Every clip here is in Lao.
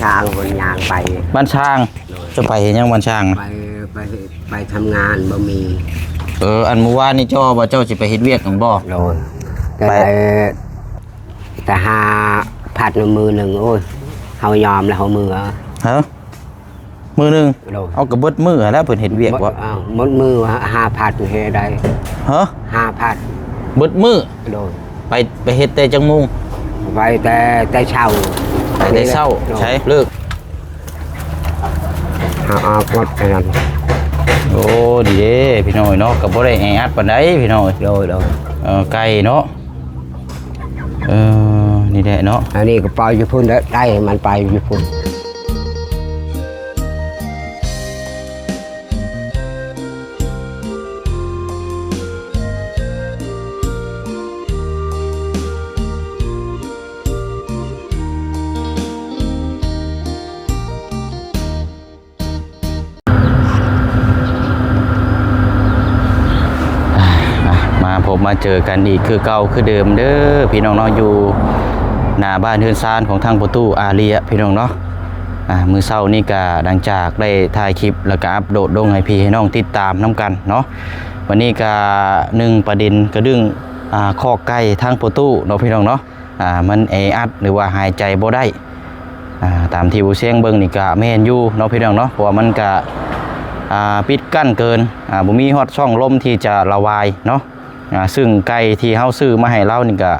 ທາງຄົນຍ່າງໄປ ບ້ານຊ້າງ. ໂດຍ ເຈົ້າໄປເຮັດຫຍັງບ້ານຊ້າງ? ໄປ ໄປ ໄປທຳງານບໍ່ມີ. ເອີ ອັນມື້ວານນີ້ເຈົ້າວ່າເຈົ້າຊິໄປເຮັດວຽກຫັ້ນບໍ່? ໂດຍ ແຕ່ ໄປ ແຕ່ຫ້າພັນມື້ໜຶ່ງ. ໂອ້ຍ ເຮົາຍອມແລ້ວ ເຮົາເມືອ. ຮະ? ມື້ໜຶ່ງ? ໂດຍ ເອົາ ກໍເບິດມື້ຫັ້ນແຫຼະເພິ່ນເຮັດວຽກ. ເບິດ ບໍ່ ອ້າວ ໝົດມື້ວ່າຫ້າພັນເຮັດໄດ້. ຮະ? ຫ້າພັນ ເບິດມື້? ໂດຍ ໄປ ໄປເຮັດແຕ່ຈັກໂມງ? ໄປແຕ່ ແຕ່ເຊົ້າ. ໄປແຕ່ເຊົ້າ. ໂດຍ ໃສເລີກ? ເອົາ ເອົາກົດອັນນັ້ນ. ໂອ້ ດີເດ້ພີ່ນ້ອງເອີຍເນາະ ກໍບໍ່ໄດ້ແອອັດປານໃດພີ່ນ້ອງເອີຍ. ໂດຍ ໂດຍ ເອີ ໄກເນາະ. ເອີ ນີ້ແຫຼະເນາະ ອັນນີ້ກໍໄປຢູ່ພຸ້ນເດີ ໄດ້ ມັນໄປຢູ່ພຸ້ນ. ອ່າ ມາພົບມາເຈີກັນອີກຄືເກົ່າຄືເດີມເດີພີ່ນ້ອງເນາະ ຢູ່ໜ້າບ້ານເຮືອນຊານຂອງທາງພໍ່ຕູ້ອາເລຍພີ່ນ້ອງເນາະ. ອ່າ ມື້ເຊົ້ານີ້ກະຫຼັງຈາກໄດ້ຖ່າຍຄລິບ ແລ້ວກະອັບໂຫຼດລົງໃຫ້ພີ່ໃຫ້ນ້ອງຕິດຕາມນຳກັນເນາະ. ວັນນີ້ກະໜຶ່ງປະເດັນກະດຶງ ອ່າ ຄອກໄກ່ທາງພໍ່ຕູ້ເນາະ ພີ່ນ້ອງເນາະ. ອ່າ ມັນແອອັດ ຫຼືວ່າຫາຍໃຈບໍ່ໄດ້ ອ່າ ຕາມທີ່ບໍ່ຊຽງເບິ່ງນີ້ກະແມ່ນຢູ່ເນາະ ພີ່ນ້ອງເນາະ ເພາະວ່າມັນກະ ອ່າ ປິດກັ້ນເກີນ ອ່າ ບໍ່ມີຮອດຊ່ອງລົມທີ່ຈະລະບາຍເນາະ. ອ່າ ຊຶ່ງໄກ່ທີ່ເຮົາຊື້ມາໃຫ້ລາວນີ້ກະ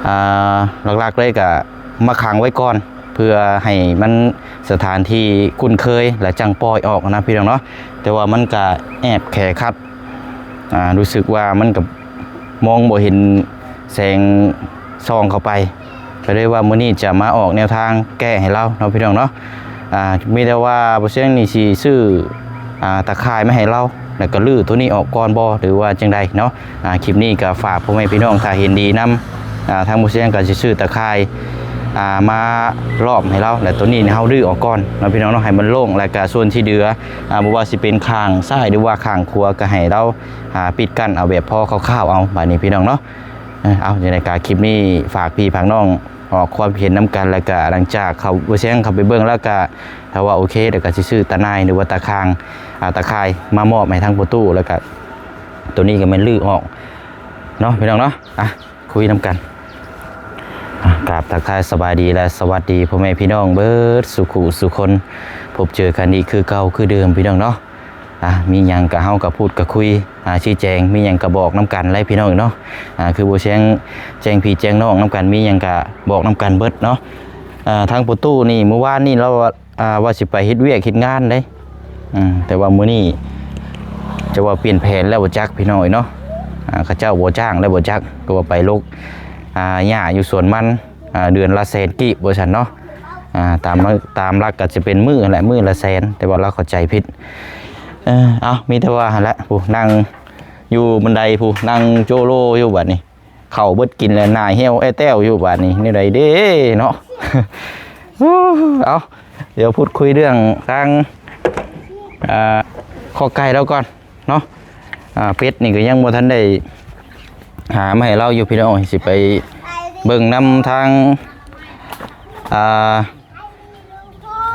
ອ່າ ຫຼັກໆເລີຍກະມາຂັງໄວ້ກ່ອນ ເພື່ອໃຫ້ມັນສະຖານທີ່ຄຸ້ນເຄີຍ ແລ້ວຈັ່ງປ່ອຍອອກນະ ພີ່ນ້ອງເນາະ. ແຕ່ວ່າມັນກະແອບແຂຂັດ ອ່າ ຮູ້ສຶກວ່າມັນກໍມອງບໍ່ເຫັນແສງສ່ອງເຂົ້າໄປ ກໍເລີຍວ່າມື້ນີ້ຈະມາອອກແນວທາງແກ້ໃຫ້ລາວເນາະ ພີ່ນ້ອງເນາະ. ອ່າ ມີແຕ່ວ່າບໍ່ຊຽງນີ້ຊິຊື້ ອ່າ ຕາຂ່າຍມາໃຫ້ລາວ ແລ້ວກໍຮື້ໂຕນີ້ອອກກ່ອນບໍ່ ຫຼືວ່າຈັ່ງໃດເນາະ. ອ່າ ຄລິບນີ້ກໍຝາກພໍ່ແມ່ພີ່ນ້ອງ ຖ້າເຫັນດີນຳ ອ່າ ທາງບໍ່ຊຽງກໍຊິຊື້ຕາຂ່າຍ ອ່າ ມາລ້ອມໃຫ້ລາວ ແລ້ວໂຕນີ້ເຮົາຮື້ອອກກ່ອນເນາະ ພີ່ນ້ອງເນາະ ໃຫ້ມັນໂລ່ງ. ແລ້ວກໍສ່ວນທີ່ເຫຼືອ ອ່າ ບໍ່ວ່າຊິເປັນຂ້າງຊ້າຍ ຫຼືວ່າຂ້າງຂວາ ກໍໃຫ້ລາວ ອ່າ ປິດກັ້ນເອົາແບບພໍຄ່າວໆເອົາ ບາດນີ້ພີ່ນ້ອງເນາະ. ເອີ ເອົາ ຈັ່ງໃດກໍຄລິບນີ້ຝາກພີ່ຝາກນ້ອງອອກຄວາມເຫັນນຳກັນ ແລ້ວກໍຫຼັງຈາກເຂົາ ບໍ່ຊຽງເຂົ້າໄປເບິ່ງແລ້ວກໍ ຖ້າວ່າໂອເຄ ແລ້ວກໍຊິຊື້ຕາໜ່າຍ ຫຼືວ່າຕາຂ່າງ ອ່າ ຕາຂ່າຍມາມອບໃຫ້ທາງພໍ່ຕູ້ ແລ້ວກໍໂຕນີ້ກໍແມ່ນຮື້ອອກເນາະ ພີ່ນ້ອງເນາະ. ອ່ະ ຄຸຍນຳກັນ ອ່າ ກາບທັກທາຍສະບາຍດີ ແລະ ສະຫວັດດີພໍ່ແມ່ພີ່ນ້ອງເບິດສູ່ຄູ່ສູ່ຄົນ ພົບເຈີກັນອີກຄືເກົ່າຄືເດີມ ພີ່ນ້ອງເນາະ. ອ່າ ມີຫຍັງກະເຮົາກະພູດກະຄຸຍ ອ່າ ຊີ້ແຈງ ມີຫຍັງກະບອກນຳກັນແຫຼະພີ່ນ້ອງເນາະ. ອ່າ ຄືບໍ່ແຈ້ງ ແຈ້ງພີ່ແຈ້ງນ້ອງນຳກັນ ມີຫຍັງກະບອກນຳກັນເບິດເນາະ. ອ່າ ທາງພໍ່ຕູ້ນີ້ ມື້ວານນີ້ລາວວ່າ ອ່າ ວ່າຊິໄປເຮັດວຽກເຮັດງານເດ້ ອືມ ແຕ່ວ່າມື້ນີ້ຈະວ່າປ່ຽນແຜນແລ້ວບໍ່ຈັກ ພີ່ນ້ອງເອີຍເນາະ. ອ່າ ເຂົາເຈົ້າບໍ່ຈ້າງແລ້ວບໍ່ຈັກ ກໍວ່າໄປລົກ ອ່າ ຫຍ້າຢູ່ສວນມັນ ອ່າ ເດືອນລະແສນກີບ ວ່າຊັ້ນເນາະ. ອ່າ ຕາມ ຕາມຫຼັກກໍຈະເປັນມື້ຫັ້ນແຫຼະ ມື້ລະແສນ ແຕ່ວ່າລາວເຂົ້າໃຈຜິດ. ເອີ ເອົາ ມີແຕ່ວ່າຫັ້ນແຫຼະ ຜູ້ນັ່ງຢູ່ບັນໄດ ຜູ້ນັ່ງໂຈໂລຢູ່ບາດນີ້ ເຂົ້າເບິດກິນແລ້ວ ໜ້າຫ່ຽວແອແຕ້ວຢູ່ບາດນີ້ ແນວໃດເດ້ເນາະ. ເອົາ ດຽວພູດຄຸຍເລື່ອງທາງ ອ່າ ຄອກໄກ່ລາວກ່ອນເນາະ. ອ່າ ເປັດນີ້ກໍຍັງບໍ່ທັນໄດ້ຫາມາໃຫ້ລາວຢູ່ ພີ່ນ້ອງ ຊິໄປເບິ່ງນຳທາງ ອ່າ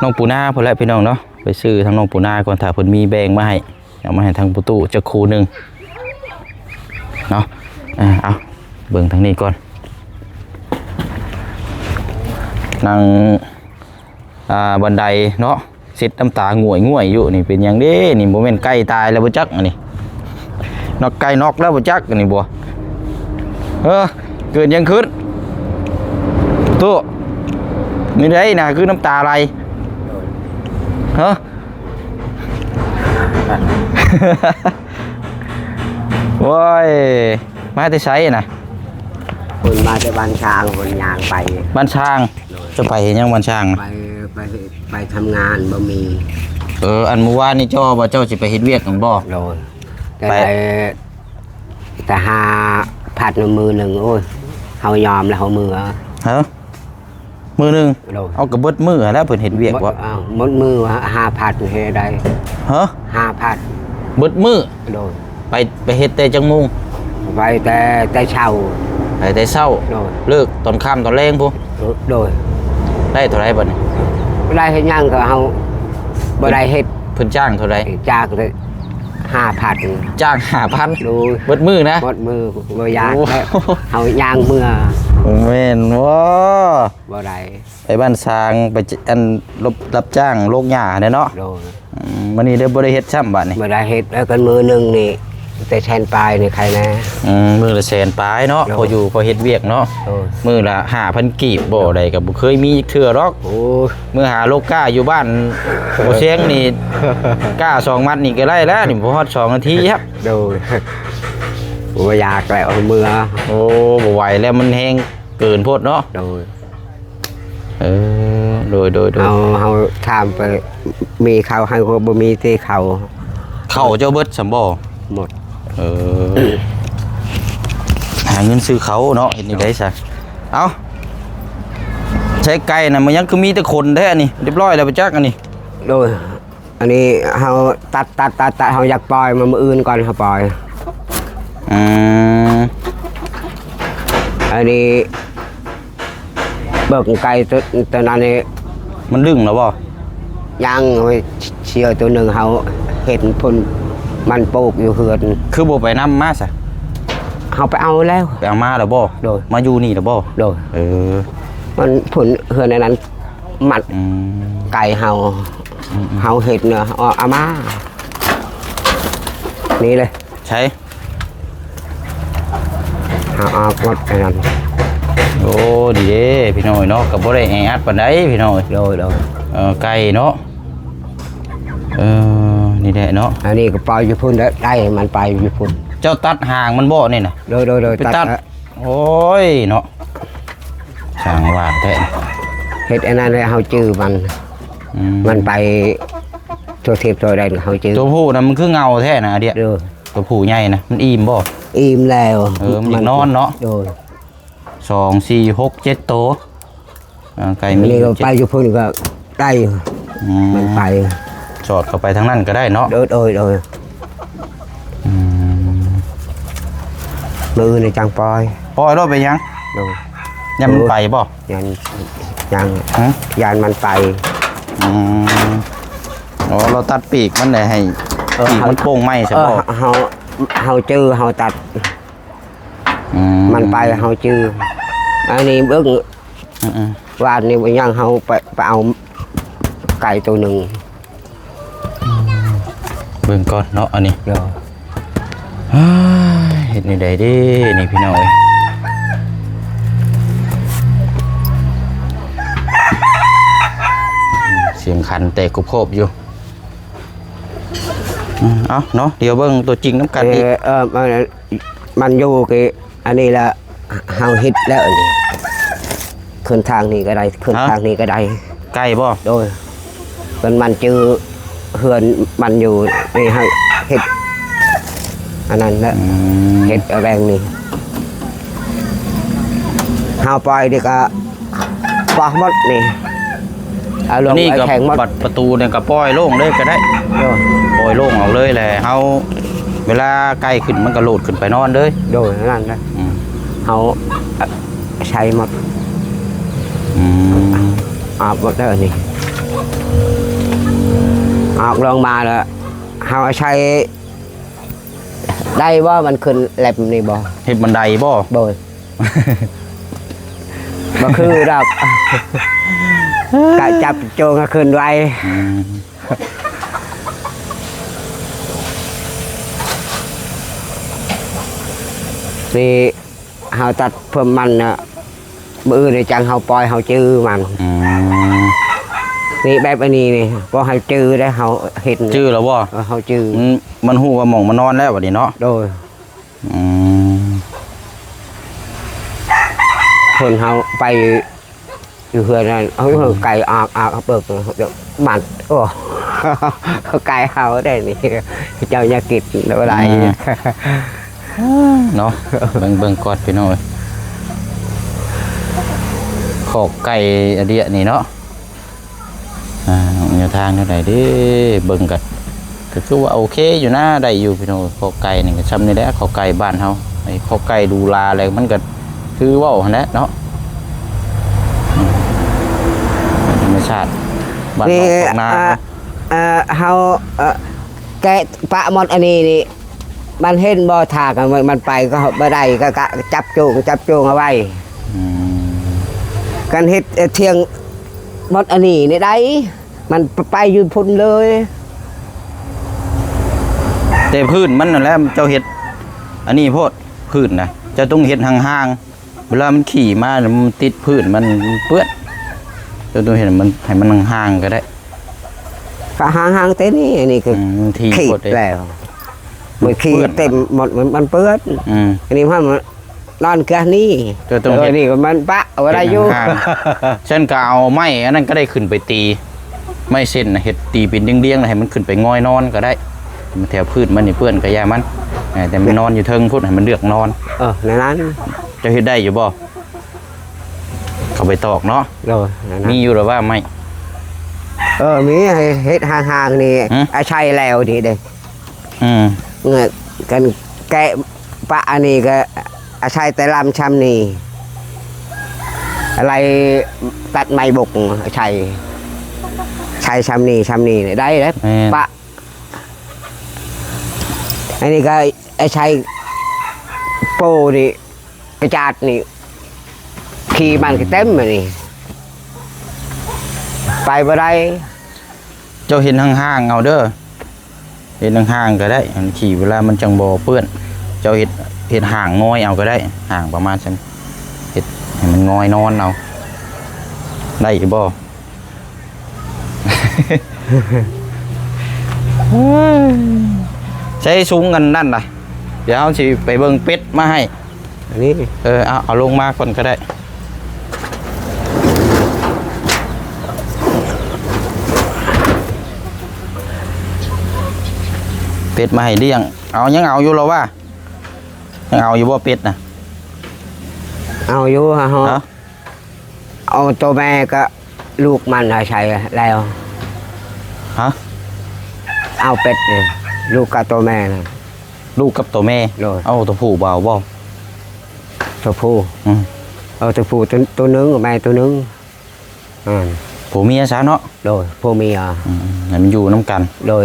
ນ້ອງປູນາພຸ້ນແຫຼະ ພີ່ນ້ອງເນາະ. ໄປຊື້ທາງນ້ອງປູນາກ່ອນ ຖ້າເພິ່ນມີແບ່ງມາໃຫ້ ເອົາມາໃຫ້ທາງພໍ່ຕູ້ຈັກຄູ່ໜຶ່ງເນາະ. ເອົາ ເບິ່ງທາງນີ້ກ່ອນ ນັ່ງ ອ່າ ບັນໄດເນາະ ເຊັດນ້ຳຕາງ່ວຍໆຢູ່ນີ້ ເປັນຫຍັງເດ້ນີ້? ບໍ່ແມ່ນໄກ່ຕາຍແລ້ວບໍ່ຈັກອັນນີ້ ນອກໄກ່ນອກແລ້ວບໍ່ຈັກອັນນີ້ບໍ່? ເອີ ເກີດຫຍັງຂຶ້ນຕູ້? ນີ້ໃດນະ ຄືນ້ຳຕາໄຫຼ? ຮະ? ໂອ້ຍ ມາແຕ່ໃສນະ? ເພິ່ນມາແຕ່ບ້ານຊ້າງ ເພິ່ນຍ່າງໄປ ບ້ານຊ້າງ. ໂດຍ ເຈົ້າໄປເຮັດຫຍັງບ້ານຊ້າງ? ໄປ ໄປ ໄປທຳງານບໍ່ມີ. ເອີ ອັນມື້ວານນີ້ເຈົ້າວ່າເຈົ້າຊິໄປເຮັດວຽກຫັ້ນບໍ່? ໂດຍ ແຕ່ ໄປ ແຕ່ຫ້າພັນມື້ໜຶ່ງ. ໂອ້ຍ ເຮົາຍອມແລ້ວ ເຮົາເມືອ. ຮະ? ມື້ໜຶ່ງ? ໂດຍ ເອົາ ກໍເບິດມື້ຫັ້ນແຫຼະ ເພິ່ນເຮັດວຽກບໍ່? ເບິດ ອ້າວ ໝົດມື້ວ່າຫ້າພັນເຮັດໄດ້. ຮະ? ຫ້າພັນ ເບິດມື້? ໂດຍ ໄປ ໄປເຮັດແຕ່ຈັກໂມງ? ໄປແຕ່ ແຕ່ເຊົ້າ ໄປແຕ່ເຊົ້າ. ໂດຍ ເລີກຕອນຄ່ຳຕອນແລງພຸ້ນ? ໂດຍ ໄດ້ເທົ່າໃດບັດນີ້? ບໍ່ໄດ້ເຮັດຫຍັງກໍເຮົາບໍ່ໄດ້ເຮັດ. ເພິ່ນຈ້າງເທົ່າໃດ? ຈ້າງແຕ່ຫ້າພັນ. ຈ້າງຫ້າພັນ? ໂດຍ. ເບິດມື້ນະ? ໝົດມື້ ບໍ່ຢາກແລ້ວ. ໂອ້ ເຮົາຍ່າງເມືອ. ແມ່ນບໍ່? ບໍ່ໄດ້. ໄປບ້ານຊາງ ໄປ ອັນ ຮັບ ຮັບຈ້າງໂລກຫຍ້າຫັ້ນແຫຼະເນາະ. ໂດຍ. ອືມ ມື້ນີ້ເດີບໍ່ໄດ້ເຮັດຊ້ຳບາດນີ້? ບໍ່ໄດ້ເຮັດ ແລ້ວກັນມື້ໜຶ່ງນີ້ແຕ່ແສນປາຍນີ້ໃຄແດ່. ອືມ ມື້ລະແສນປາຍເນາະ. ໂດຍ. ພໍຢູ່ພໍເຮັດວຽກເນາະ. ໂດຍ. ມື້ລະຫ້າພັນກີບ ບໍ່ໄດ້ກໍບໍ່ເຄີຍມີຈັກເທື່ອດອກ. ໂອ້ຍ ມື້ຫາໂລກກ້າຢູ່ບ້ານບໍ່ແຊງນີ້ ກ້າສອງມັດນີ້ກໍໄດ້ແລ້ວນີ້ ບໍ່ຮອດສອງນາທີຄັບ. ໂດຍ. ບໍ່ຢາກແລ້ວເມືອ. ໂອ້ ບໍ່ໄຫວແລ້ວ ມັນແຮງເກີນໂພດເນາະ. ໂດຍ. ເອີ ໂດຍ ໂດຍ ໂດຍ. ເຮົາ ເຮົາຖາມໄປ ມີເຂົ້າໃຫ້ ກໍບໍ່ມີແຕ່ເຂົ້າ. ເຂົ້າເຈົ້າເບິດຊັ້ນບໍ່? ໝົດ. ເອີ ຫາເງິນຊື້ເຂົ້າເນາະ ເຮັດແນວໃດຊະ. ເອົ້າ ໃຊ້ໄກ່ນະ ມັນຍັງຄືມີແຕ່ຂົນແທ້ນີ້ ຮຽບຮ້ອຍແລ້ວບໍ່ຈັກອັນນີ້. ໂດຍ. ອັນນີ້ເຮົາຕັດ ຕັດ ຕັດ ຕັດ ເຮົາຢາກປ່ອຍ ມາມື້ອື່ນກ່ອນເຮົາປ່ອຍ. ອືມ ອັນນີ້ເບິ່ງໄກ່ໂຕ ໂຕນັ້ນນີ້ ມັນດຶງແລ້ວບໍ່? ຍັງ. ໂອ້ຍ ເຊຍໂຕໜຶ່ງ ເຮົາເຫັນພຸ້ນ ມັນປູກຢູ່ເຮືອນ. ຄືບໍ່ໄປນຳມາຊະ? ເຮົາໄປເອົາແລ້ວ. ໄປເອົາມາແລ້ວບໍ່? ໂດຍ. ມາຢູ່ນີ້ແລ້ວບໍ່? ໂດຍ. ເອີ ມັນພຸ້ນ ເຮືອນອັນນັ້ນ ມັດ ອືມ ໄກ່ເຮົາ ອືມໆ ເຮົາເຮັດນະ ເອົາ ເອົາມາ ນີ້ເລີຍ. ໃສ? ເອົາອອກໝົດອັນນັ້ນ. ໂອ້ ດີເດ້ພີ່ນ້ອງເນາະ ກໍບໍ່ໄດ້ແອອັດປານໃດພີ່ນ້ອງ. ໂດຍ ໂດຍ. ເອີ ໄກ່ເນາະ ເອີ ນີ້ແຫຼະເນາະ. ອັນນີ້ກໍໄປຢູ່ພຸ້ນເດີ ໄດ້ມັນໄປຢູ່ພຸ້ນ. ເຈົ້າຕັດຫາງມັນບໍ່ນີ້ນະ? ໂດຍ ໂດຍ ໂດຍ. ໄປຕັດ ຕັດ. ໂອ້ຍເນາະ ຊ່າງວ່າແທ້. ເຮັດອັນນັ້ນໃຫ້ເຮົາຈື່ມັນ. ອືມ ມັນໄປທົ່ວທິດທົ່ວແດນ ເຮົາຈື່. ຕົວຜູ້ນະ ມັນຄືເຫງົ້າແທ້ນະ ອາດຽ. ໂດຍ. ຕົວຜູ້ໃຫຍ່ນະ ມັນອີ່ມບໍ່? ອີ່ມແລ້ວ. ເອີ ມັນຢາກນອນເນາະ. ໂດຍ. ສອງ ສີ່ ຫົກ ເຈັດໂຕ. ອ່າ ໄກ່ມີ ນີ້ກໍ ເຈັດ ໄປຢູ່ພຸ້ນກໍໄດ້. ອືມ ມັນໄປ ສອດເຂົ້າໄປທາງນັ້ນກໍໄດ້ເນາະ. ໂດຍ ໂດຍ ໂດຍ. ອືມ ມື້ອື່ນຈັ່ງປ່ອຍ. ປ່ອຍໂລດ ເປັນຫຍັງ? ໂດຍ. ຢ້ານມັນໄປບໍ່? ຢ້ານ ຢ້ານ ຮະ? ຢ້ານມັນໄປ. ອືມ ອໍ ເຮົາຕັດປີກມັນໄດ້ ໃຫ້ ເອີ ປີກມັນໂປ່ງໃໝ່ຊະບໍ່? ເອີ ເຮົາ ເຮົາຈື່ ເຮົາຕັດ. ອືມ ມັນໄປ ເຮົາຈື່. ອັນນີ້ເບິ່ງ ອືມໆ ວານນີ້ບໍ່ຍັງ ເຮົາໄປ ໄປເອົາໄກ່ໂຕໜຶ່ງ. ອືມ ເບິ່ງກ່ອນເນາະ ອັນນີ້. ໂດຍ. ເຮັດແນວໃດເດ້ນີ້ພີ່ນ້ອງເອີຍ. ສຽງຂັນແຕກໂຄບໆຢູ່. ອືມ ເອົາເນາະ ດຽວເບິ່ງຕົວຈິງນຳກັນອີກ. ເອີ ເອີ ມັນ ມັນຢູ່ ຄື ອັນນີ້ລະ ເຮົາເຮັດແລ້ວອັນນີ້ ຂຶ້ນທາງນີ້ກໍໄດ້ ຂຶ້ນ ຮະ? ທາງນີ້ກໍໄດ້. ໄກ່ບໍ່? ໂດຍ. ເພິ່ນມັນຈື່ເຮືອນມັນຢູ່ນີ້ ໃຫ້ເຮັດອັນນັ້ນແຫຼະ. ອືມ ເຮັດແບບນີ້ ເຮົາປ່ອຍນີ້ກໍ ປະໝົດນີ້ ເອົາລົງ ອັນນີ້ກໍ ໄອ້ແຂງໝົດ. ບັດປະຕູນີ້ກໍປ່ອຍໂລ່ງເລີຍກໍໄດ້. ໂດຍ. ປ່ອຍໂລ່ງອອກເລີຍແຫຼະ ເຮົາ ເວລາໄກ່ຂຶ້ນມັນກໍໂລດຂຶ້ນໄປນອນເລີຍ. ໂດຍ ນັ້ນນະ. ອືມ ເຮົາໃສ່ໝົດ. ອືມ ອອກໝົດເລີຍນີ້ ອອກລົງມາແລ້ວ ເຮົາໃສ່ ໄດ້ບໍ່? ມັນຂຶ້ນແລັບນີ້ບໍ່? ເຮັດບັນໄດບໍ່? ໂດຍ. ບໍ່ຄືດອກ ກະຈັບໂຈງໃຫ້ຂຶ້ນໄວ. ອືມ ນີ້ເຮົາຕັດເພີ່ມມັນນະ ມື້ອື່ນຈັ່ງເຮົາປ່ອຍ ເຮົາຈື່ມັນ. ອືມ ນີ້ແບບອັນນີ້ນີ້ ບໍ່ໃຫ້ຈື່ໄດ້ ເຮົາເຫັນ. ຈື່ແລ້ວບໍ່? ເອີ ເຮົາຈື່. ອືມ ມັນຮູ້ວ່າໝ່ອງມັນນອນແລ້ວບັດນີ້ເນາະ. ໂດຍ. ອືມ ເພິ່ນເຮົາໄປຢູ່ເຮືອນນັ້ນ ເອົາ ອືມ ໄກ່ອາກ ອາກເບີກ ມັນ ໂອ້ ໄກ່ເຮົາໄດ໋ນີ້ ເຈົ້າຢ່າກິນເນາະ. ອືມ ເນາະ ເບິ່ງ ເບິ່ງກ່ອນພີ່ນ້ອງເອີຍ ຄອກໄກ່ອະເດຍນີ້ເນາະ. ອ່າ ແນວທາງແນວໃດເດ້ ເບິ່ງກໍ ກໍຄືວ່າໂອເຄຢູ່ນະ ໄດ້ຢູ່ພີ່ນ້ອງ. ຄອກໄກ່ນີ້ກໍຊ່ຳນີ້ແຫຼະ ຄອກໄກ່ບ້ານເຮົາ ໄອ້ຄອກໄກ່ດູລາແລ້ວ ມັນກໍຄືເວົ້າຫັ້ນແຫຼະເນາະ. ອືມ ຊາດ ບ້ານນອກ ນີ້ ນອກນາ ເອີ ເອີ ເຮົາ ເອີ ແກະປະໝົດອັນນີ້ນີ້ ມັນເຫັນບໍ່ ຖ້າກັນ ມັນ ມັນໄປກໍບໍ່ໄດ້ ກໍ ກໍຈັບໂຈງ ຈັບໂຈງເອົາໄວ້ ອືມ ກັນເຮັດ ເອີ ທຽງໝົດອັນນີ້ນີ້ໄດ້ ມັນໄປຢູ່ພຸ້ນເລີຍ ແຕ່ພື້ນມັນນັ້ນແຫຼະ ເຈົ້າເຮັດອັນນີ້ໂພດ ພື້ນນະ ເຈົ້າຕ້ອງເຮັດຫ່າງໆ ເວລາມັນຂີ່ມາ ມັນຕິດພື້ນ ມັນເປື້ອນ ເຈົ້າຕ້ອງເຮັດໃຫ້ມັນ ໃຫ້ມັນຫ່າງໆກໍໄດ້ ກໍຫ່າງໆແຕ່ນີ້ ອັນນີ້ກໍ ອືມ ມັນຖີ່ ຂີດ ໂພດເດ້ ແລ້ວ ມັນຂີ່ ມັນເປື້ອນ ເຕັມໝົດ ມັນ ມັນເປື້ອນ ອືມ ອັນນີ້ມັນນອນກະນີ້ ເຈົ້າຕ້ອງເຮັດ ເອີ ນີ້ກໍມັນປະເອົາໄວ້ໄດ້ຢູ່ ເຮັດຫ່າງໆ ຊັ້ນກໍເອົາໄມ້ອັນນັ້ນກໍໄດ້ຂຶ້ນໄປຕີ ໄມ້ເສັ້ນນະ ເຮັດຕີເປັນດຽງໆ ແລ້ວໃຫ້ມັນຂຶ້ນໄປງອຍນອນກໍໄດ້ ແຖວພື້ນມັນນີ້ເປື້ອນກໍຢ່າມັນ ໃຫ້ແຕ່ມັນນອນຢູ່ເທິງພຸ້ນ ໃຫ້ມັນເລືອກນອນ ເອີ ແນວນັ້ນ ເຈົ້າເຮັດໄດ້ຢູ່ບໍ່? ເຂົ້າໄປຕອກເນາະ ໂດຍ ນັ້ນນະ ມີຢູ່ແລ້ວວ່າໄມ້ ເອີ ມີ ໃຫ້ເຮັດຫ່າງໆນີ້ ຫື? ອາໄສແລ້ວນີ້ເດ້ ອືມ ເອີ ກັນແກະປະອັນນີ້ກໍອາໄສແຕ່ລຳຊ່ຳນີ້ ອາໄສຕັດໄມ້ບົກ ອາໄສ ໃສ່ຊ່ຳນີ້ ຊ່ຳນີ້ໄດ້ເດ້ ແມ່ນ ປະ ອັນນີ້ກໍອາໄສໂປ້ນີ້ ກະຈາດນີ້ ຂີ້ມັນກໍເຕັມອັນນີ້ ໄປບໍ່ໄດ້ ເຈົ້າເຮັດຫ່າງໆເອົາເດີ ເຮັດຫ່າງໆກໍໄດ້ ອັນຂີ້ເວລາມັນຈັ່ງບໍ່ເປື້ອນ ເຈົ້າເຮັດ ເຮັດຫ່າງງອຍເອົາກໍໄດ້ ຫ່າງປະມານຊັ້ນ ເຮັດໃຫ້ມັນງອຍນອນເອົາ ໄດ້ຢູ່ບໍ່? ໃຊ້ສູງອັນນັ້ນລະ ດຽວເຮົາຊິໄປເບິ່ງເປັດມາໃຫ້ ອັນນີ້ ເອີ ເອົາ ເອົາລົງມາກ່ອນກໍໄດ້ ເປັດມາໃຫ້ລ້ຽງ ເອົາ ຍັງເອົາຢູ່ລະວະ? ຍັງເອົາຢູ່ບໍ່ເປັດນະ? ເອົາຢູ່ ເອົາ ເອົາໂຕແມ່ກັບລູກມັນໃສ່ແລ້ວ ຮະ? ເອົາເປັດນີ້ ລູກກັບໂຕແມ່ນະ ລູກກັບໂຕແມ່ ໂດຍ ເອົາໂຕຜູ້ບໍ່ເອົາບໍ່? ໂຕຜູ້ ອືມ ເອົາໂຕຜູ້ໂຕ ໂຕໜຶ່ງ ແມ່ໂຕໜຶ່ງ ອືມ ຜົວເມຍຊະເນາະ ໂດຍ ຜົວເມຍ ອືມ ໃຫ້ມັນຢູ່ນຳກັນ ໂດຍ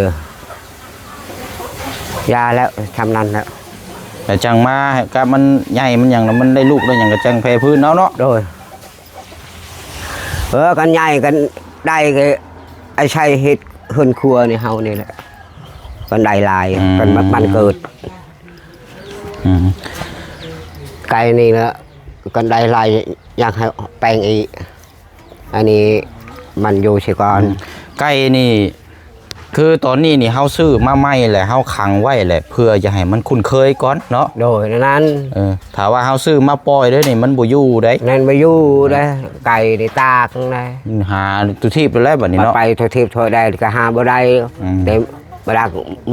ຢ່າແລ້ວ ຊ່ຳນັ້ນແລ້ວ ແລ້ວຈັ່ງມາ ກະມັນໃຫຍ່ມັນຫຍັງ ມັນໄດ້ລູກໄດ້ຫຍັງ ກະຈັ່ງແຜ່ພື້ນເອົາເນາະ ໂດຍ ເອີ ກັນໃຫຍ່ກັນໄດ້ກໍອາໄສເຮັດເຮືອນຄົວໃນເຮົານີ້ແຫຼະ ກັນໄດ້ຫຼາຍ ອືມ ກັນມັນເກີດ ອືມ ໄກ່ນີ້ລະ ກັນໄດ້ຫຼາຍ ຢາກໃຫ້ແປງອີກ ອັນນີ້ມັນຢູ່ຊິກ່ອນ ອືມ ໄກ່ນີ້ ຄືຕອນນີ້ນີ້ເຮົາຊື້ມາໃໝ່ແຫຼະ ເຮົາຂັງໄວ້ແຫຼະ ເພື່ອຈະໃຫ້ມັນຄຸ້ນເຄີຍກ່ອນເນາະ ໂດຍ ນັ້ນ ເອີ ຖ້າວ່າເຮົາຊື້ມາປ່ອຍເດ້ນີ້ ມັນບໍ່ຢູ່ເດ້ ແມ່ນບໍ່ຢູ່ເດ້ ໄກ່ນີ້ຕາກໄດ້ ຫາທຸກທີບແລ້ວບັດນີ້ເນາະ ໄປທຸກທີບທົ່ວແດນກໍຫາບໍ່ໄດ້ ອືມ ແຕ່ເວລາ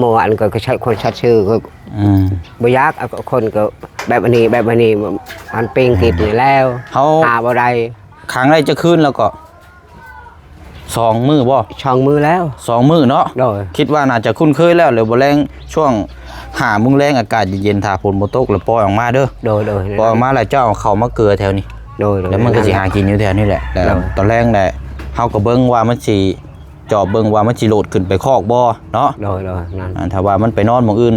ໝູ່ອັນກໍໃຊ້ຄົນສັດຊື່ກໍ ອືມ ບໍ່ຢາກ ເອົາ ຄົນກໍແບບອັນນີ້ ແບບອັນນີ້ ມັນເປັນກິດນີ້ແລ້ວ ເຮົາຫາບໍ່ໄດ້ ຂັງໄດ້ຈັກຄືນແລ້ວກໍ? ສອງມື້ບໍ່? ສອງມື້ແລ້ວ ສອງມື້ເນາະ ໂດຍ ຄິດວ່າໜ້າຈະຄຸ້ນເຄີຍແລ້ວ ແລ້ວບໍ່ແລງຊ່ວງຫ້າໂມງແລງ ອາກາດເຢັນໆ ຖ້າຝົນບໍ່ຕົກ ແລ້ວປ່ອຍອອກມາເດີ ໂດຍໆ ປ່ອຍອອກມາແລ້ວເຈົ້າເອົາເຂົ້າມາເກືອແຖວນີ້ ໂດຍໆ ແລ້ວມັນກໍຊິຫາກິນຢູ່ແຖວນີ້ແຫຼະ ໂດຍ ຕອນແລງແຫຼະ ເຮົາກໍເບິ່ງວ່າມັນຊິ ຈອບເບິ່ງວ່າມັນຊິໂລດຂຶ້ນໄປຄອກບໍ່ເນາະ ໂດຍໆ ນັ້ນ ອ່າ ຖ້າວ່າມັນໄປນອນໝ່ອງອື່ນ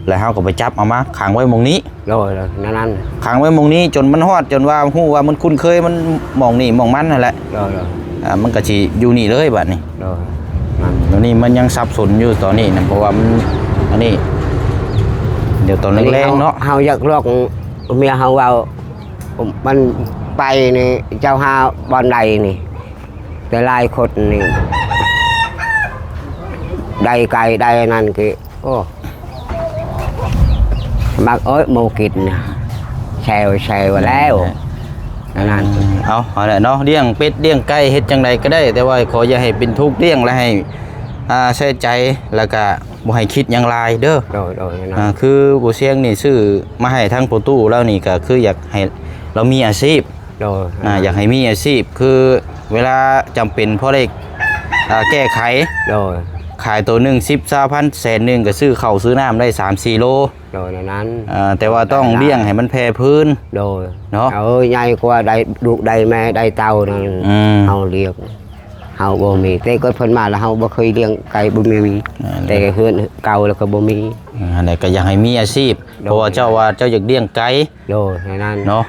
ແລ້ວເຮົາກໍໄປຈັບເອົາມາຂັງໄວ້ໝ່ອງນີ້ ໂດຍໆ ນັ້ນໆ ຂັງໄວ້ໝ່ອງນີ້ຈົນມັນຮອດ ຈົນວ່າຮູ້ວ່າມັນຄຸ້ນເຄີຍ ມັນໝ່ອງນີ້ໝ່ອງມັນຫັ້ນແຫຼະ ໂດຍໆ ອ່າ ມັນກໍຊິຢູ່ນີ້ເລີຍບາດນີ້ ໂດຍ ນັ້ນ ດຽວນີ້ມັນຍັງສັບສົນຢູ່ຕອນນີ້ນະ ເພາະວ່າມັນ ອັນນີ້ ດຽວຕອນແລງໆເນາະ ເຮົາ ເຮົາຢາກລອກເມຍເຮົາເວົ້າ ມັນໄປນີ້ ເຈົ້າຫາບ່ອນໃດນີ້ ແຕ່ຫຼາຍຄົນນີ້ ໄດ້ໄກ່ໄດ້ອັນນັ້ນຄື ໂອ້ ມັກເອີຍໝູ່ກິນນະ ແຊວໆແລ້ວ ອັນນັ້ນ ເອົາ ເອົາແຫຼະເນາະ ລ້ຽງເປັດລ້ຽງໄກ່ເຮັດຈັ່ງໃດກໍໄດ້ ແຕ່ວ່າຂໍຢ່າໃຫ້ເປັນທຸກລ້ຽງ ແລະ ໃຫ້ ອ່າ ໃສ່ໃຈ ແລ້ວກະບໍ່ໃຫ້ຄິດຫຍັງຫຼາຍເດີ ໂດຍໆ ນັ້ນ ອ່າ ຄືບໍ່ຊຽງນີ້ຊື້ມາໃຫ້ທາງພໍ່ຕູ້ລາວນີ້ ກະຄືຢາກໃຫ້ລາວມີອາຊີບ ໂດຍ ອ່າ ຢາກໃຫ້ມີອາຊີບ ຄືເວລາຈຳເປັນພໍໄດ້ ອ່າ ແກ້ໄຂ ໂດຍ ຂາຍໂຕໜຶ່ງສິບ ຊາວພັນ ແສນໜຶ່ງ ກໍຊື້ເຂົ້າຊື້ນ້ຳໄດ້ສາມສີ່ໂລ ໂດຍ ນັ້ນ ອ່າ ແຕ່ວ່າຕ້ອງລ້ຽງໃຫ້ມັນແຜ່ພື້ນ ໂດຍ ເນາະ ເອີ ໃຫຍ່ກວ່າໄດ້ລູກໄດ້ແມ່ໄດ້ເຕົ້ານັ້ນ ອືມ ເຮົາລ້ຽງ ເຮົາບໍ່ມີ ແຕ່ເກີດເພິ່ນມາແລ້ວ ເຮົາບໍ່ເຄີຍລ້ຽງໄກ່ ບໍ່ມີ ອ່າ ແຕ່ເຮືອນເກົ່າແລ້ວກໍບໍ່ມີ. ອືມ ອັນນັ້ນກໍຢາກໃຫ້ມີອາຊີບ ໂດຍ ເພາະວ່າເຈົ້າວ່າເຈົ້າຢາກລ້ຽງໄກ່ ໂດຍ ໃນນັ້ນເນາະ.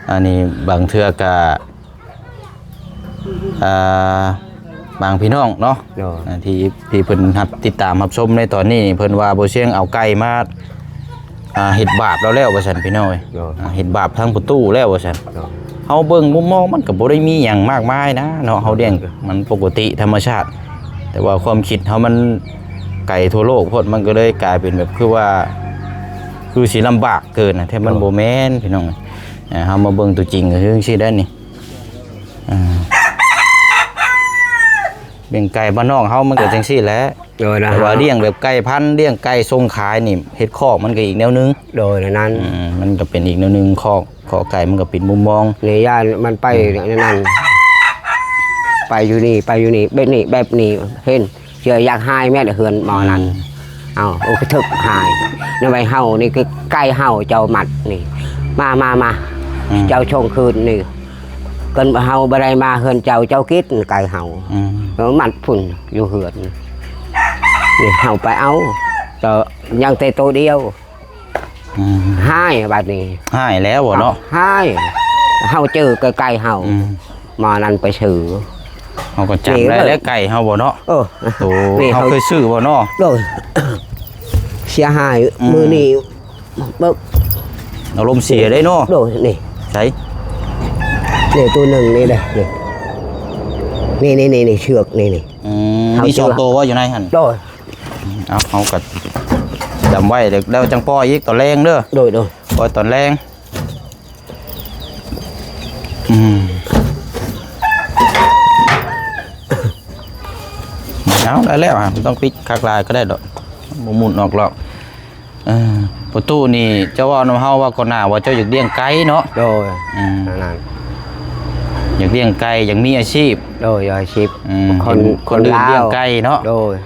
ອັນນີ້ບາງເທື່ອກໍ ອ່າ ບາງພີ່ນ້ອງເນາະ ໂດຍ ອ່າ ທີ່ ທີ່ເພິ່ນຮັບ ຕິດຕາມຮັບຊົມໃນຕອນນີ້ ເພິ່ນວ່າບໍ່ຊຽງເອົາໄກ່ມາ ອ່າ ເຮັດບາບລາວແລ້ວວ່າຊັ້ນ ພີ່ນ້ອງເອີຍ ໂດຍ ອ່າ ເຮັດບາບທາງປະຕູແລ້ວວ່າຊັ້ນ ໂດຍ. ເຮົາເບິ່ງມຸມມອງມັນກໍບໍ່ໄດ້ມີຫຍັງມາກມາຍນະເນາະ ເຮົາລ້ຽງມັນປົກກະຕິທຳມະຊາດ ແຕ່ວ່າຄວາມຄິດເຮົາມັນໄກທົ່ວໂລກໂພດ ມັນກໍເລີຍກາຍເປັນແບບຄືວ່າ ຄືຊິລຳບາກເກີນນະ ແທ້ມັນ ໂດຍ ບໍ່ແມ່ນ ພີ່ນ້ອງເອີຍ. ອ່າ ເຮົາມາເບິ່ງຕົວຈິງກໍຄືຈັ່ງຊີ້ໄດ໋ນີ້ ອ່າ ລ້ຽງໄກ່ບ້ານນອກເຮົາມັນກໍຈັ່ງຊີ້ແຫຼະ ໂດຍ ແຕ່ວ່າລ້ຽງແບບໄກ່ພັນ ລ້ຽງໄກ່ສົ່ງຂາຍນີ້ ເຮັດຄອກມັນກໍອີກແນວໜຶ່ງ ໂດຍ ໃນນັ້ນ ອືມ ມັນກໍເປັນອີກແນວໜຶ່ງ ຄອກ ຄອກໄກ່ມັນກໍເປັນມຸມມອງ ນີ້ຢ້ານມັນໄປ ອືມ ໃນນັ້ນ ໄປຢູ່ນີ້ ໄປຢູ່ນີ້ ແບບນີ້ ແບບນີ້ ເຫັນ ເຊື່ອຢາກຫາຍແມ່ນເຮືອນໝໍນັ້ນ ອືມ ເອົາ ໂອ້ ກະເຖິກຫາຍ ນຳໄວ້ເຮົານີ້ຄືໄກ່ເຮົາເຈົ້າມັດນີ້ ມາ ມາ ມາ ອືມ ເຈົ້າຊົງຄືນນີ້ ເກີນເຮົາບໍ່ໄດ້ມາເຮືອນເຈົ້າ ເຈົ້າກິນໄກ່ເຮົາ ອືມ ເອົາມັດພຸ້ນຢູ່ເຮືອນ ນີ້ເຮົາໄປເອົາ ກໍຍັງແຕ່ໂຕດຽວ ອືມ ຫາຍບາດນີ້ ຫາຍແລ້ວບໍ່ເນາະ ຫາຍ ເຮົາເຈີໃກ້ໆເຮົາ ອືມ ມານັ້ນໄປຊື້ ເຮົາກໍຈຳໄດ້ແລ້ວໄກ່ເຮົາບໍ່ເນາະ ເອີ ໂຕ ນີ້ ເຮົາເຄີຍຊື້ບໍ່ເນາະ ໂດຍ ເສຍຫາຍ ອືມ ມື້ນີ້ ເບິ່ງ ອາລົມເສຍເດ້ເນາະ ໂດຍ ນີ້ ໃສ ນີ້ໂຕໜຶ່ງນີ້ເດ້ ນີ້ ນີ້ໆໆ ເຊືອກນີ້ ນີ້ ອືມ ເຮົາ ມີສອງໂຕບໍ່ຢູ່ໃນຫັ້ນ ໂດຍ ເອົາ ເຮົາກໍຈຳໄວ້ ແລ້ວຈັ່ງປ່ອຍອີກຕອນແລງເດີ ໂດຍໆ ປ່ອຍຕອນແລງ ອືມ ເອົາ ໄດ້ແລ້ວ ບໍ່ຕ້ອງປິດຄັກຫຼາຍກໍໄດ້ດອກ ບໍ່ໝຸ່ນອອກຫຼອກ. ເອີ ພໍ່ຕູ້ນີ້ເຈົ້າເວົ້ານຳເຮົາວ່າກ່ອນໜ້າວ່າເຈົ້າຢາກລ້ຽງໄກ່ເນາະ ໂດຍ ອືມ ນັ້ນ ຢາກລ້ຽງໄກ່ ຢາກມີອາຊີບ ໂດຍ ອາຊີບ ອືມ ຄົນ ຄົນອື່ນລ້ຽງໄກ່ເນາະ ໂດຍ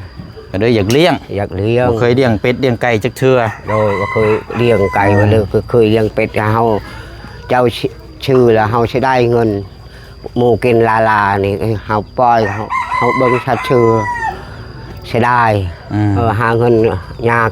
ກໍເລີຍຢາກລ້ຽງ ຢາກລ້ຽງ ບໍ່ເຄີຍລ້ຽງເປັດລ້ຽງໄກ່ຈັກເທື່ອ ໂດຍ ບໍ່ເຄີຍລ້ຽງໄກ່ ອືມ ບໍ່ເລີຍ ເຄີຍລ້ຽງເປັດ ເຮົາ ເຈົ້າ ຊື້ແລ້ວເຮົາຊິໄດ້ເງິນ ໝູ່ກິນຫຼາໆນີ້ ເຮົາປ່ອຍ ເຮົາ ເຮົາເບິ່ງສັດຊື່ ເສຍດາຍ ອືມ ເອີ ຫາເງິນຍາກ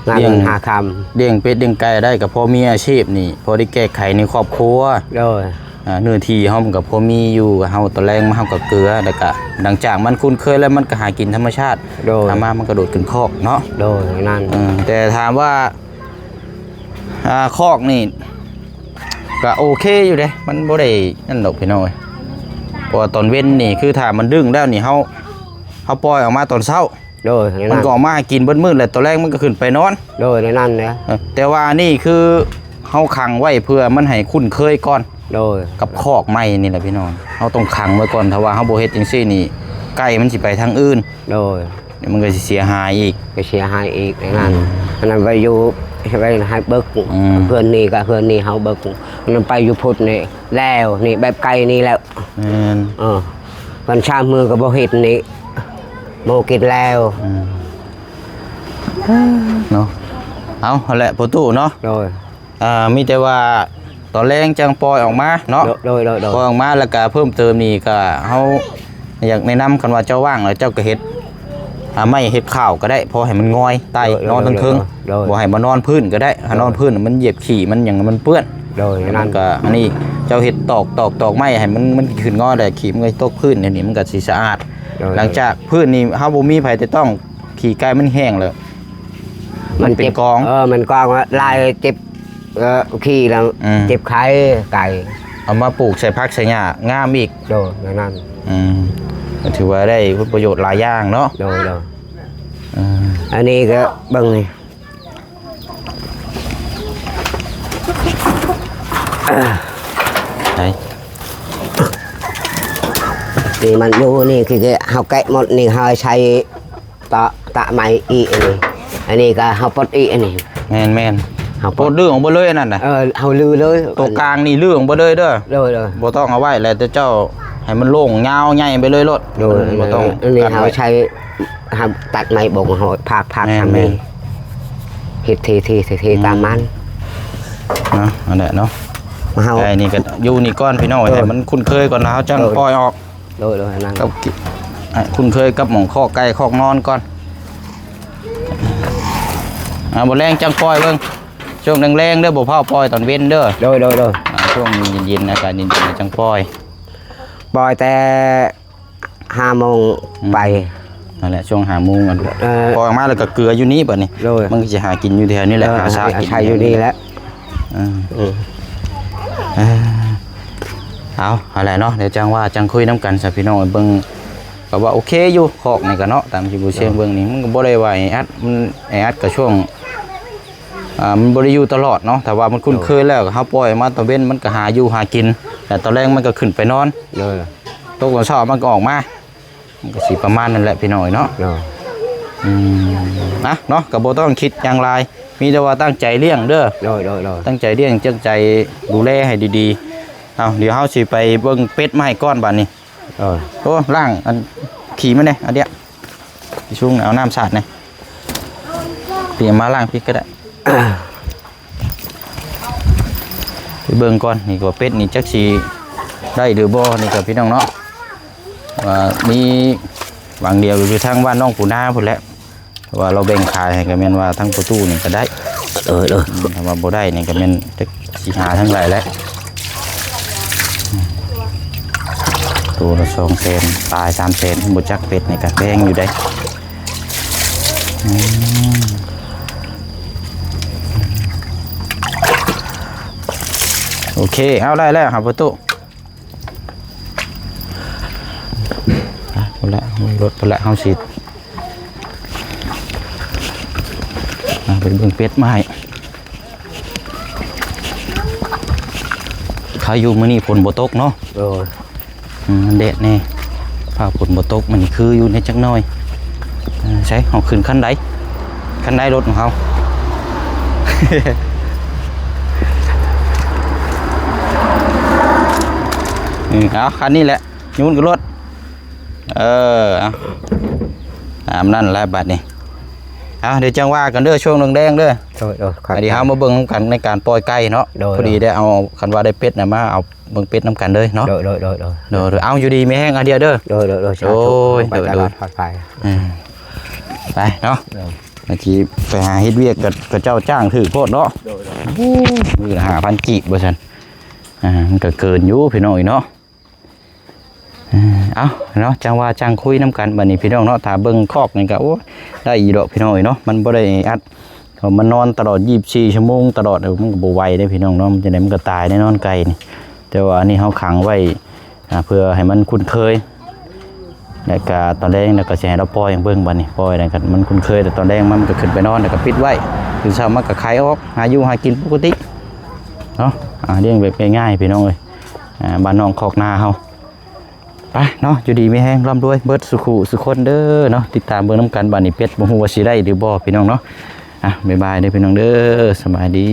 ຫາເງິນຫາຄຳ ລ້ຽງເປັດລ້ຽງໄກ່ໄດ້ກໍພໍມີອາຊີບນີ້ ພໍໄດ້ແກ້ໄຂໃນຄອບຄົວ ໂດຍ ອ່າ ເນື້ອທີ່ເຮົາມັນກໍພໍມີຢູ່ ເຮົາຕອນແລງມາເຮົາກໍເກືອ ແລ້ວກໍຫຼັງຈາກມັນຄຸ້ນເຄີຍແລ້ວ ມັນກໍຫາກິນທຳມະຊາດ ໂດຍ ຖ້າມາມັນກະໂດດຂຶ້ນຄອກເນາະ ໂດຍ ນັ້ນ ເອີ ແຕ່ຖາມວ່າ ອ່າ ຄອກນີ້ກະໂອເຄຢູ່ເດ້ ມັນບໍ່ໄດ້ນັ້ນດອກພີ່ນ້ອງເອີຍ ເພາະວ່າຕອນເວັນນີ້ຄືຖ້າມັນດຶງແລ້ວນີ້ ເຮົາ ເຮົາປ່ອຍອອກມາຕອນເຊົ້າ ໂດຍ ມັນກໍອອກມາຫາກິນເບິດມື້ແຫຼະ ຕອນແລງມັນກໍຂຶ້ນໄປນອນ ໂດຍ ໃນນັ້ນແຫຼະ ເອີ ແຕ່ວ່າອັນນີ້ຄືເຮົາຂັງໄວ້ເພື່ອມັນໃຫ້ຄຸ້ນເຄີຍກ່ອນ ໂດຍ ກັບຄອກໃໝ່ນີ້ແຫຼະພີ່ນ້ອງ ເຮົາຕ້ອງຂັງໄວ້ກ່ອນ ຖ້າວ່າເຮົາບໍ່ເຮັດຈັ່ງຊີ້ນີ້ ໄກ່ມັນຊິໄປທາງອື່ນ ໂດຍ ມັນກໍຊິເສຍຫາຍອີກ ກໍເສຍຫາຍອີກ ອັນນັ້ນ ອືມ ອັນນັ້ນໄວ້ຢູ່ ໄວ້ໃຫ້ເບິກ ອືມ ເຮືອນນີ້ກໍເຮືອນນີ້ເຮົາເບິກ ອັນນັ້ນໄປຢູ່ພຸ້ນນີ້ແລ້ວ ນີ້ແບບໄກ່ນີ້ແລ້ວ ແມ່ນ ເອີ ວັນຊາມມື້ກໍບໍ່ເຮັດນີ້ ໝູ່ກິນແລ້ວ ອືມ ເນາະ ເອົາ ຫັ້ນແຫຼະພໍ່ຕູ້ເນາະ ໂດຍ ອ່າ ມີແຕ່ວ່າຕອນແລງຈັ່ງປ່ອຍອອກມາເນາະ ໂດຍ ໂດຍ ໂດຍ ປ່ອຍອອກມາ ແລ້ວກະເພີ່ມເຕີມນີ້ກະ ເຮົາຢາກແນະນຳ ຄັນວ່າເຈົ້າວ່າງແລ້ວເຈົ້າກະເຮັດ ອ່າ ໄມ້ເຮັດຂ່າວກະໄດ້ ພໍໃຫ້ມັນງອຍໃຕ້ ໂດຍ ໂດຍ ນອນເທິງໆ ໂດຍ ໂດຍ ບໍ່ໃຫ້ມານອນພື້ນກະໄດ້ ຖ້າ ໂດຍ ນອນພື້ນມັນຢຽບຂີ້ມັນຫຍັງມັນເປື້ອນ ໂດຍ ແລ້ວມັນກະ ອັນນີ້ເຈົ້າເຮັດຕອກໆໆໄມ້ໃຫ້ມັນ ມັນຂຶ້ນງອຍ ແລ້ວຂີ້ມັນກໍຕົກພື້ນ ແນວນີ້ມັນກະຊິສະອາດ ໂດຍ ຫຼັງຈາກພື້ນນີ້ເຮົາບໍ່ມີໃຜແຕະຕ້ອງ ຂີ້ໄກ່ມັນແຫ້ງແລ້ວ ມັນເປັນກອງ ເອີ ມັນກອງ ລາຍເຈັບ ເອີ ຂີ້ແລ້ວ ອືມ ເຈັບໄຂ້ໄກ່ ເອົາມາປູກໃສ່ຜັກໃສ່ຫຍ້າງາມອີກ ໂດຍ ແນວນັ້ນ ອືມ ກໍຖືວ່າໄດ້ຜົນປະໂຫຍດຫຼາຍຢ່າງເນາະ ໂດຍ ໂດຍ ເອີ ອັນນີ້ກໍເບິ່ງນີ້ ໄປ ນີ້ມັນຢູ່ນີ້ ຄືເຮົາແກະໝົດນີ້ ເຮົາໃສ່ ຕະ ຕະໄມ້ອີກອັນນີ້ ອັນນີ້ກໍເຮົາປົດອີກອັນນີ້ ແມ່ນໆ ເຮົາປົດ ປົດດຶງອອກເບິດເລີຍອັນນັ້ນນະ ເອີ ເຮົາລືເລີຍ ໂຕກາງນີ້ລືອອກເບິດເລີຍເດີ ໂດຍໆ ບໍ່ຕ້ອງເອົາໄວ້ແລ້ວ ແຕ່ເຈົ້າໃຫ້ມັນໂລ່ງຍາວໃຫຍ່ໄປເລີຍໂລດ ໂດຍ ບໍ່ຕ້ອງ ອັນນີ້ເຮົາໃຊ້ ເຮົາຕັດໄມ້ບົງເຮົາພາກໆ ແມ່ນໆ ທາງນີ້ ເຮັດເທໆ ເທໆ ອືມ ຕາມມັນ ເນາະ ອັນນັ້ນເນາະ ເຮົາ ໄອ້ນີ້ກໍຢູ່ນີ້ກ່ອນພີ່ນ້ອງ ເອີ ໃຫ້ມັນຄຸ້ນເຄີຍກ່ອນ ແລ້ວເຮົາຈັ່ງ ເອີ ປ່ອຍອອກ ໂດຍ ໂດຍ ນັ່ງ ກັບ ຄຸ້ນເຄີຍກັບໝ່ອງຄອກໄກ່ຄອກນອນກ່ອນ. ອ່າ ບໍ່ແລງຈັ່ງປ່ອຍເບິ່ງ ຊ່ວງແລງໆເດີ ບໍ່ຟ້າວປ່ອຍຕອນເວັນເດີ. ໂດຍ ໂດຍ ໂດຍ ອ່າ ຊ່ວງເຢັນໆ ອາກາດເຢັນໆ ຈັ່ງປ່ອຍ ປ່ອຍແຕ່ ຫ້າໂມງ ອືມ ໄປ ນັ້ນແຫຼະ ຊ່ວງຫ້າໂມງ ອັນ ເອີ ປ່ອຍອອກມາແລ້ວກໍເກືອຢູ່ນີ້ບັດນີ້. ໂດຍ ມັນກໍຊິຫາກິນຢູ່ແຖວນີ້ແຫຼະ ເອີ ຫາຊາກິນ ຫາໄຂ່ຢູ່ນີ້ແຫຼະ. ເອີ ເອີ ເອົາ ຫັ້ນແຫຼະເນາະ ດຽວຈັ່ງວ່າຈັ່ງຄຸຍນຳກັນຊະພີ່ນ້ອງ. ເບິ່ງກໍວ່າໂອເຄຢູ່ ຄອກນີ້ກໍເນາະ ຕາມທີ່ຜູ້ຊຽງເບິ່ງນີ້ ມັນກໍບໍ່ໄດ້ວ່າແອອັດ ມັນແອອັດກໍຊ່ວງ ອ່າ ມັນບໍ່ໄດ້ຢູ່ຕະຫຼອດເນາະ ແຕ່ວ່າມັນຄຸ້ນເຄີຍແລ້ວ ເຮົາປ່ອຍມາຕອນເວັນມັນກໍຫາຢູ່ຫາກິນ ແລ້ວຕອນແລງມັນກໍຂຶ້ນໄປນອນ. ໂດຍ ຕົກຕອນເຊົ້າມັນກໍອອກມາ ມັນກໍຊິປະມານນັ້ນແຫຼະພີ່ນ້ອງເອີຍເນາະ. ໂດຍ ອືມ ອ່ະເນາະ ກໍບໍ່ຕ້ອງຄິດຫຍັງຫຼາຍ ມີແຕ່ວ່າຕັ້ງໃຈລ້ຽງເດີ. ໂດຍ ໂດຍ ໂດຍ ຕັ້ງໃຈລ້ຽງ ຕັ້ງໃຈດູແລໃຫ້ດີໆ. ເອົາ ດຽວເຮົາຊິໄປເບິ່ງເປັດມາໃຫ້ກ່ອນບາດນີ້. ເອີ ໂອ້ ລ້າງອັນຂີ້ມັນແດ່ ອັນເດຍ ຊິຊຸງ ເອົານ້ຳສາດແດ່ ປີເອົາມາລ້າງພີ້ກໍໄດ້. ໄປເບິ່ງກ່ອນ ນີ້ກໍເປັດນີ້ຈັກຊິໄດ້ຫຼືບໍ່ນີ້ກໍພີ່ນ້ອງເນາະ ວ່າມີຫວ່າງດຽວຢູ່ທາງບ້ານນ້ອງປູນາພຸ້ນແຫຼະ ວ່າລາວແບ່ງຂາຍໃຫ້ກໍແມ່ນວ່າທາງພໍ່ຕູ້ນີ້ກໍໄດ້. ເອີ ເອີ ອືມ ຖ້າວ່າບໍ່ໄດ້ນີ້ກໍແມ່ນຈັກຊິຫາທາງໃດແຫຼະ. ໂຕລະສອງແສນປາຍ ສາມແສນ ບໍ່ຈັກ ເປັດນີ້ກໍແພງຢູ່ເດ້. ອືມ ໂອເຄ ເອົາ ໄດ້ແລ້ວຫາປະຕູ ໄປພຸ້ນລະ ລົດພຸ້ນລະ ເຮົາຊິ ອ່າ ໄປເບິ່ງເປັດມາໃຫ້. ໃຄຢູ່ມື້ນີ້ຝົນບໍ່ຕົກເນາະ. ໂດຍ ອືມ ແດດແດ່ ຟ້າຝົນບໍ່ຕົກ ມັນຄືຢູ່ແດ່ຈັກໜ້ອຍ. ເອີ ໃສ ເຮົາຂຶ້ນຄັນໃດ? ຄັນໃດລົດຂອງເຮົາ? ເອີ ເອົາ ຄັນນີ້ແຫຼະ ຍູນກັບລົດ. ເອີ ເອົາ ຕາມນັ້ນແຫຼະບັດນີ້. ເອົາ ດຽວຈັ່ງວ່າກັນເດີ ຊ່ວງແລງໆເດີ. ໂດຍ ໂດຍ ຄັບ ອັນນີ້ເຮົາມາເບິ່ງນຳກັນໃນການປ່ອຍໄກ່ເນາະ. ໂດຍ ພໍດີໄດ້ເອົາ ຄັນວ່າໄດ້ເປັດນະ ມາເອົາເບິ່ງເປັດນຳກັນເລີຍເນາະ. ໂດຍ ໂດຍ ໂດຍ ໂດຍ ໂດຍ ໂດຍ ເອົາ ຢູ່ດີມີແຮງ ອາເດຍເດີ. ໂດຍ ໂດຍ ໂດຍ ສາທຸ ໂດຍ ໂດຍ ໂດຍ ໄປຕະຫຼາດປອດໄພ ອືມ ໄປເນາະ. ໂດຍ ອາ ຊິໄປຫາເຮັດວຽກກັບເຂົາເຈົ້າຈ້າງຖືກໂພດເນາະ. ໂດຍ ໂດຍ ມື້ລະຫ້າພັນກີບວ່າຊັ້ນ. ອ່າ ມັນກໍເກີນຢູ່ພີ່ນ້ອງເອີຍເນາະ. ເອີ ເອົາເນາະ ຈັ່ງວ່າຈັ່ງຄຸຍນຳກັນບັດນີ້ພີ່ນ້ອງເນາະ. ຖ້າເບິ່ງຄອກນີ້ກໍ ໂອ້ຍ ໄດ້ຢູ່ດອກພີ່ນ້ອງເອີຍເນາະ ມັນບໍ່ໄດ້ແອອັດ. ເອົາມານອນຕະຫຼອດ ຊາວສີ່ຊົ່ວໂມງຕະຫຼອດ ເອີ ມັນກໍບໍ່ໄຫວເດ້ພີ່ນ້ອງເນາະ ມັນຈັ່ງໃດມັນກໍຕາຍແນ່ນອນໄກ່ນີ້. ແຕ່ວ່າອັນນີ້ເຮົາຂັງໄວ້ ອ່າ ເພື່ອໃຫ້ມັນຄຸ້ນເຄີຍ ແລ້ວກໍຕອນແລງແລ້ວກໍຊິໃຫ້ລາວປ່ອຍໃຫ້ເບິ່ງບັດນີ້. ປ່ອຍແລ້ວກໍມັນຄຸ້ນເຄີຍ ແຕ່ຕອນແລງມາມັນກໍຂຶ້ນໄປນອນ ແລ້ວກໍປິດໄວ້ ຕື່ນເຊົ້າມາກໍໄຂອອກ ຫາຢູ່ຫາກິນປົກກະຕິເນາະ. ອ່າ ລ້ຽງແບບງ່າຍໆພີ່ນ້ອງເອີຍ ອ່າ ບ້ານນອກຄອກນາເຮົາ. ໄປເນາະ ຢູ່ດີມີແຮງ ລ່ຳລວຍເບິດສູ່ຄູ່ສູ່ຄົນເດີເນາະ. ຕິດຕາມເບິ່ງນຳກັນ ບາດນີ້ເປັດບໍ່ຮູ້ວ່າຊິໄດ້ຫຼືບໍ່ພີ່ນ້ອງເນາະ. ອ່ະ ບາຍບາຍເດີພີ່ນ້ອງເດີ ສະບາຍດີ.